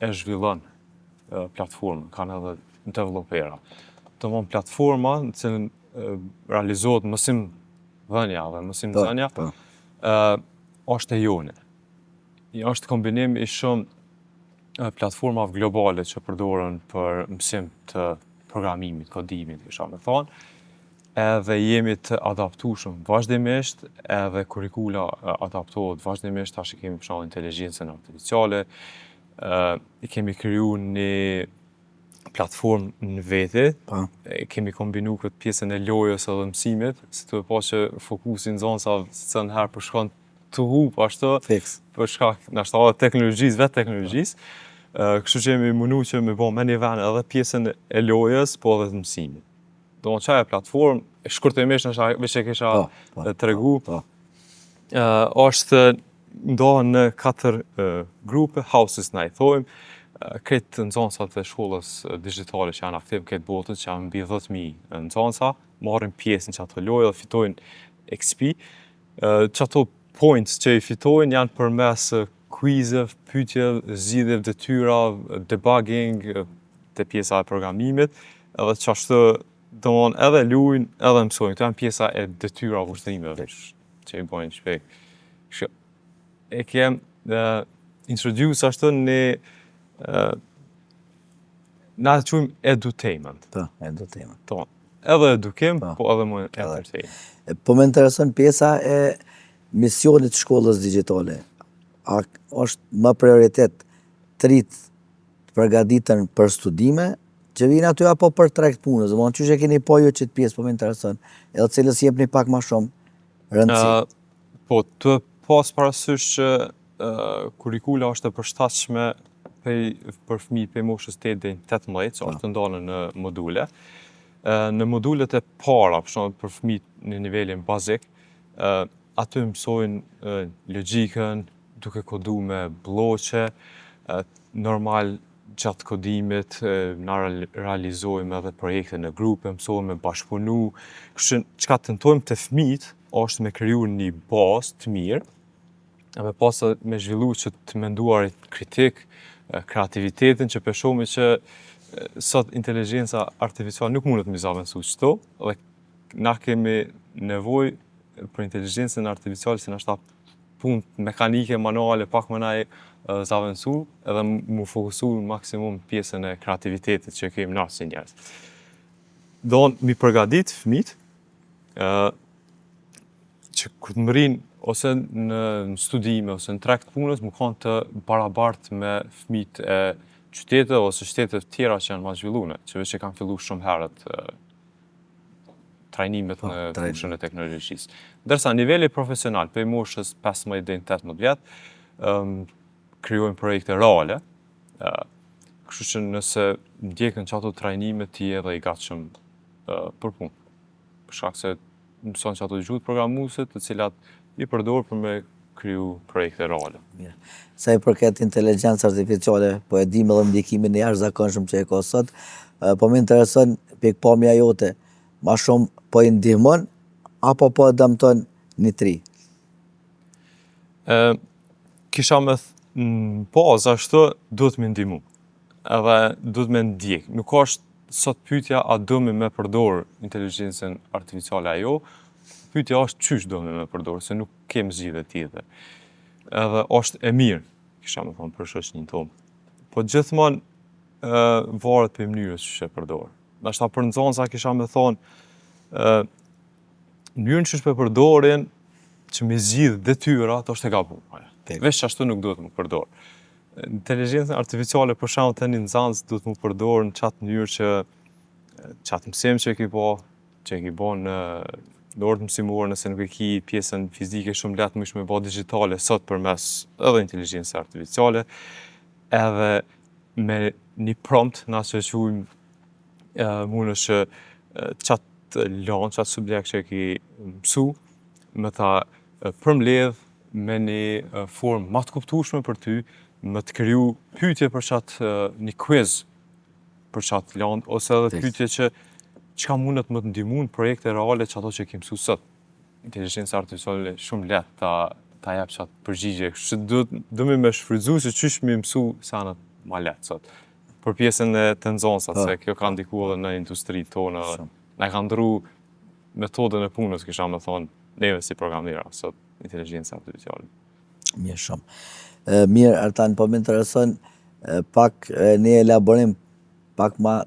e zhvillon e, platformën, kanë edhe developera. Do të thonë platforma në cilën e, realizohet mësim dhënia dhe mësim nxënia, Po, ë është e jone. I është kombinim i shumë e, platformave globale që përdoren për mësim të programimit, kodimit, kisha me thonë, edhe jemi të adaptueshëm vazhdimisht, edhe kurrikula e, adaptohet vazhdimisht, tash i kemi për shembull inteligjencën artificiale, ë i kemi kriju një platformë në veti, Po. e kemi kombinu këtë pjesën e lojës edhe mësimit, se tu e pa që fokusi nxënësave se në herë përshkon të hup ashtu, Fiks. për shkak ndoshta edhe teknologjisë, vetë teknologjisë. Ë, kështu që jemi mundu që me bo me një vend edhe pjesën e lojës, po edhe të mësimit. Do të qaja platformë, shkurtimisht ndoshta veç e kisha Po, po, e, tregu, Po. ë, është ndohen në katër ë, grupe, houses na i thojmë, ë, krejt nxënësat e shkollës ë, digjitale që janë aktiv në këtë botën, që janë mbi 10.000 nxënësa, marrin pjesë në qato lojë dhe fitojnë XP. Ë, Qato points që i fitojnë janë përmes ë, quizeve, pyetjeve, zgjidhjeve, detyra, debugging, ë, te pjesa e programimit, edhe qashtu, do edhe lujnë, edhe mësojnë. Këto janë pjesa e detyrave, ushtrimeve që i bojnë shpejt. Kështu, e kem uh, introduce ashtu një uh, na e quajmë edutainment. Po, edutainment. To, edhe edukim, Po. po edhe më entertain. E, Po më intereson pjesa e misionit të shkollës digjitale. A është më prioritet të rrit të përgatiten për studime që vinë aty apo për treg të punës? Do të thonë qysh e keni po ju qët pjesë, po më intereson. Edhe cilës jepni pak më shumë rëndësi. Uh, po, të pas parasysh që uh, kurrikula është e përshtatshme prej, për fëmijë prej moshës 8 deri në 18, që është ndalë në module. Uh, në modulet e para, për shembull për fëmijë në nivelin bazik, uh, aty mësojnë uh, logjikën, duke kodu me bloqe, uh, normal gjatë kodimit uh, na real- realizojmë edhe projekte në grupe, mësojmë me bashkëpunu. Kështu që çka tentojmë te fëmijët është me kriju një bazë të mirë, e me pas edhe me zhvillu që të menduarit kritik, e, kreativitetin që peshomi që e, sot inteligjenca artificiale nuk mundet me zavendësu qëto, dhe na kemi nevojë për inteligjencën artificiale se nashta punë mekanike, manuale, pak më na e zavendësu edhe mu fokusu në maksimum pjesën e kreativitetit që kemi na si njerëz. Do mi përgatit fëmijët, ë që kur të mërin ose në, në studime ose në treg të punës, më kanë të barabart me fëmijët e qyteteve ose shteteve tjera që janë më zhvilluar, që veç e kanë fillu shumë herët ë, trajnimet Po, në trajnim. fushën e teknologjisë. Ndërsa niveli profesional, prej moshës 15 deri në 18 vjet, ëm krijojnë projekte reale, ë, kështu që nëse ndjekën qato trajnime ti je edhe i gatshëm ë, për punë. Për shkak se mëson qato gjuhë programuese të cilat i përdor për me kriju projekte reale. Mirë. Sa i përket inteligjencës artificiale, po e dim edhe ndikimin e jashtëzakonshëm që e ka sot, e, po më intereson pikpamja jote, ma shumë po i ndihmon apo po e dëmton një tri? Ë, kisha me në bazë ashtu duhet me ndihmu. Edhe duhet me ndjek. Nuk është sot pyetja a do me me përdor inteligjencën artificiale ajo, Pyetja është qysh do me me përdor, se nuk kem zgjidhje tjetër. Edhe është e mirë, kisha me thonë, për shoqërinë tonë. Po gjithmonë varet për mënyrës që e përdor. Ndoshta për nxënësa kisha me thonë, mënyrën që e përdorin që me zgjidh detyrat është e gabuar. Veç ashtu nuk duhet me përdor. Inteligjencën artificiale për shembull te një nxënës duhet me përdor në qatë mënyrë që qatë mësim që e ki bo, që e ki bo në në orët mësimore, nëse nuk e ki pjesën fizike shumë lehtë më me bo digjitale sot përmes edhe inteligjencës artificiale, edhe me një prompt, na që e quajmë mund është që qatë lanë, qatë subjekt që e ki mësu, me ta përmledh me një formë më të kuptueshme për ty, me të kriju pyetje për qatë një quiz për qatë landë, ose edhe pyetje që çka mundet më të ndihmu në projekte reale që ato që ki mësu sot. Inteligjenca artificiale shumë lehtë ta ta jep qatë përgjigje, kështu që duhet do me me shfrytzu se qysh me mësu senet ma lehtë sot. Për pjesën e të nxënësat, se kjo ka ndiku edhe në industri tonë, edhe na ka ndru metodën e punës, kisha me thonë, neve si programera, sot, inteligjenca artificiale. Mirë shumë. E, mirë, Artan, po më intereson pak një elaborim pak ma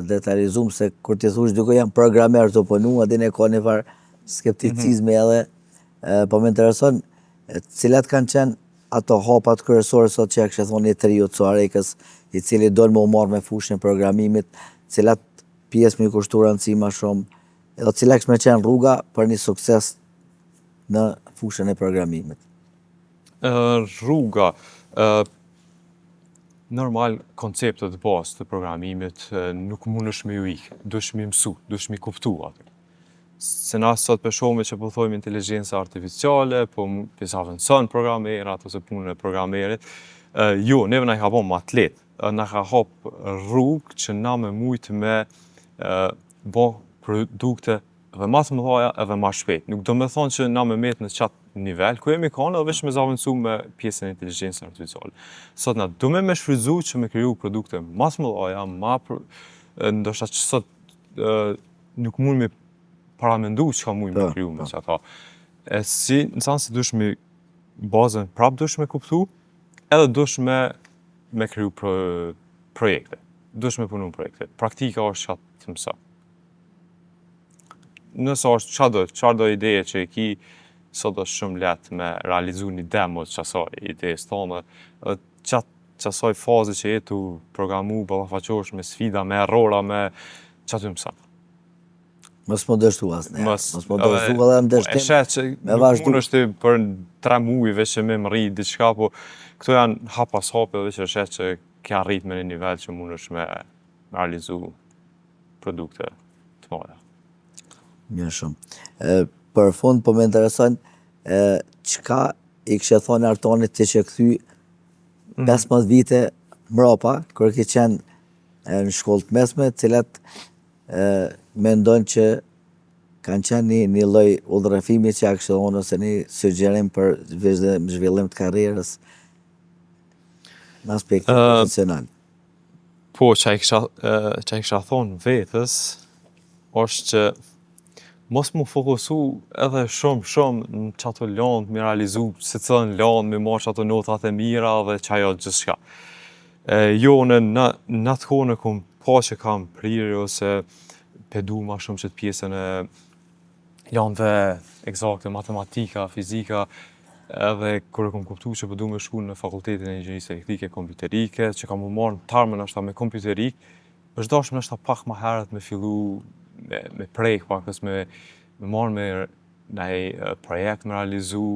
detalizum se kur ti thush diku jam programer të punu, a din e ka një farë skepticizmi mm -hmm. edhe, po më intereson cilat kanë qenë ato hapat kryesore sot që ja kishe thonë një të riu të Suharekës, i cili don me u marrë me fushën e programimit, cilat pjesë me i kushtu rëndësi ma shumë, edhe cila kish me qenë rruga për një sukses në fushën e programimit? Rruga, normal, konceptet bazë të programimit nuk mund është me ju ikë, duhesh me mësu, duhesh me kuptu atë. Se na sot për shumë që po thojmë inteligjenca artificiale, po po zavendëson programerat ose punën e programerit, jo, neve na i ka bo ma të lehtë, na ka hap rrugë që na me mujtë me bo produkte dhe ma të mëdhaja edhe ma shpejt. Nuk do me thonë që na me met në qatë nivel, ku jemi kanë edhe veç me zavendësu me pjesën e inteligjencës artificiale. Sot na du me me shfrytzu që me kriju produkte ma të mëdhaja, ma për, ndoshta që sot nuk mund me paramendu çka mund me kriju me qata. E si nësanë se dush me bazën prap dush me kuptu, edhe dush me me kriju pro, projekte. Dush me punu në projekte. Praktika është qatë të mësa. Nëse është qa do, çfarë do ideje që e ki, sot është shumë lehtë me realizu një demo të qasaj idesë tonë, edhe qatë qasaj faze që je tu programu, ballafaqohesh me sfida, me errora, me qaty mëson. Mos më dështu asnjëherë. Mos Mos më dështu edhe në E dështim. sheh që me nuk vazhdu. mund është për 3 muaj veç që me mrri diçka, po këto janë hap pas hapi edhe që e sheh që ke arrit me një nivel që mund është me realizu produkte të mëdha. Mirë shumë. E, për fund, po më intereson, e, çka i kishe thonë Artonit ti që kthy 15 vite mrapa, kur ke qenë e, në shkollë të mesme, cilat e, mendon që kanë qenë një, një lloj udhërrëfimi që ja kishe dhonë ose një sugjerim për zhvillim, zhvillim të karrierës në aspektin profesional. Po, që i kisha, që i kisha thonë vetës, është që mos mu fokusu edhe shumë shumë në qato landë, me realizu se cilën landë, me marrë qato notat e mira dhe që ajo gjithçka. E, jo, në, në, në atë kohë në kom pa që kam prirje ose pe du ma shumë që të pjesën e landëve eksakte, matematika, fizika, edhe kur e kom kuptu që po du me shku në fakultetin e inxhinierisë elektrike kompjuterike, që kam u marrë në t'ardhmen nashta me kompjuterik, është dashur nashta pak më herët me fillu me, me prek pakës me, me marrë me naj projekt me realizu,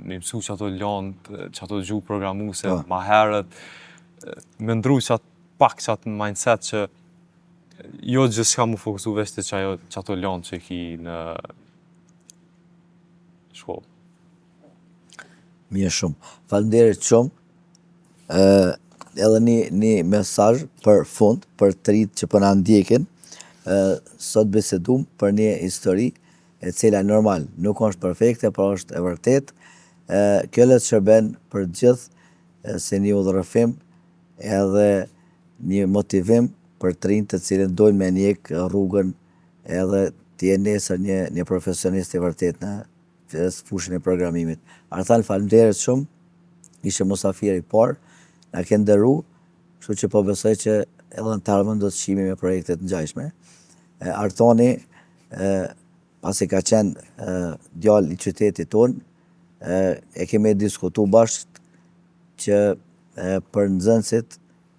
me mësu që ato landë, që ato gjuhë programuese Po. ma herët, me ndru qatë pak qatë mindset që jo gjithçka mu fokusu veç te qajo qato landë që ki në shkollë. Mirë shumë. Faleminderit shumë. Ë edhe një një mesazh për fund për të rinjtë që po na ndjekin. Ë sot bisedum për një histori e cila normal nuk është perfekte, por është e vërtetë. Ë kjo le të shërben për të gjithë si një udhërrëfim edhe një motivim për të rinjtë të cilët dojnë me ndjek rrugën edhe të jenë nesër një, një profesionist i vërtet në fushën e programimit. Artan, faleminderit shumë, ishe musafir i parë, na ke nderu, kështu që po besoj që edhe në të ardhmen do të shihemi me projekte të ngjashme. Artani, pasi ka qenë djalë i qytetit tonë, e kemi diskutu bashkë që për nxënësit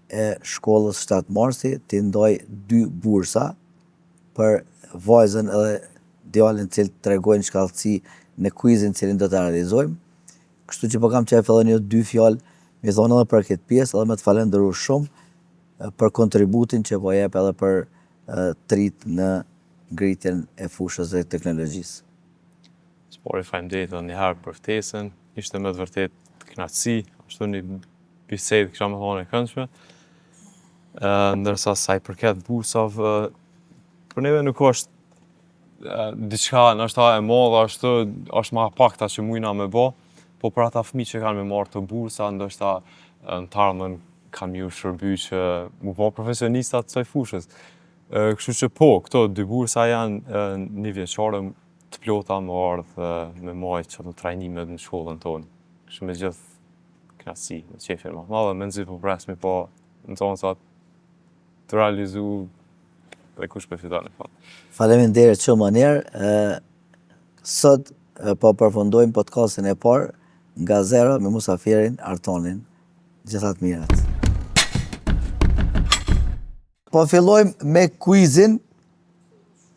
e shkollës 7 Marsi t'i ndaj dy bursa për vajzën edhe djalin të cilët tregojnë shkathtësi në kuizin të cilin do ta realizojmë. Kështu që po kam qejf edhe një dy fjalë me thonë edhe për këtë pjesë edhe me të falenderu shumë për kontributin që po jep edhe për të ritë në ngritjen e fushës dhe teknologjisë. S'pari faleminderit edhe një herë për ftesën, ishte me të vërtet kënaqësi, ashtu një bisedë kisha me thonë e këndshme. Ndërsa sa i përket bursave, për neve nuk është diçka ndoshta e madhe ashtu, është ma pakta që mujna me bo, po për ata fëmijë që kanë me marrë të bursa, ndoshta në të ardhmen kanë me ju shërby që mu bo profesionista të kësaj fushës. Kështu që po, këto dy bursa janë një vjeçare të plota me ardhë me majtë qato trajnimet në shkollën tonë. Kështu me gjithë knaqësi, me qefin ma të madhe, mezi po pres me pa nxënësat të realizu dhe kush po fiton në fund. Faleminderit shumë njëherë. Sot po përfundojmë podcastin e parë nga zero me musafirin Artonin. Gjitha të mirat. Po fillojmë me kuizin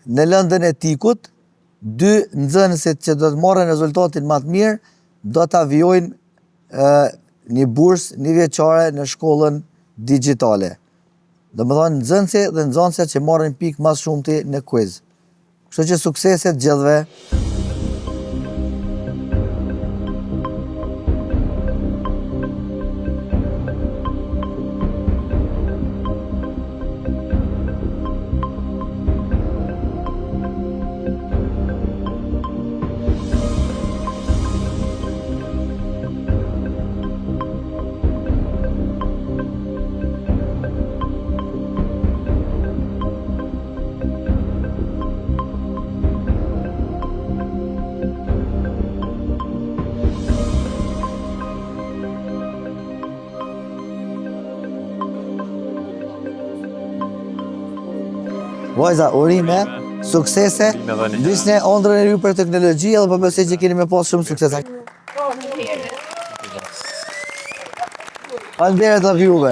në lëndën e TIK-ut, dy nxënësit që do të marrin rezultatin më të mirë, do ta vijojnë një bursë një vjeçare në shkollën digjitale. Domethënë nxënësi dhe nxënësja që marrin pikë më së shumti në kuiz. Kështu që suksese të gjithëve. Vajza, urime, suksese, ndiqni ëndrrën e juj për teknologji edhe po besoj që keni me pas shumë sukses. Faleminderit edhe juve.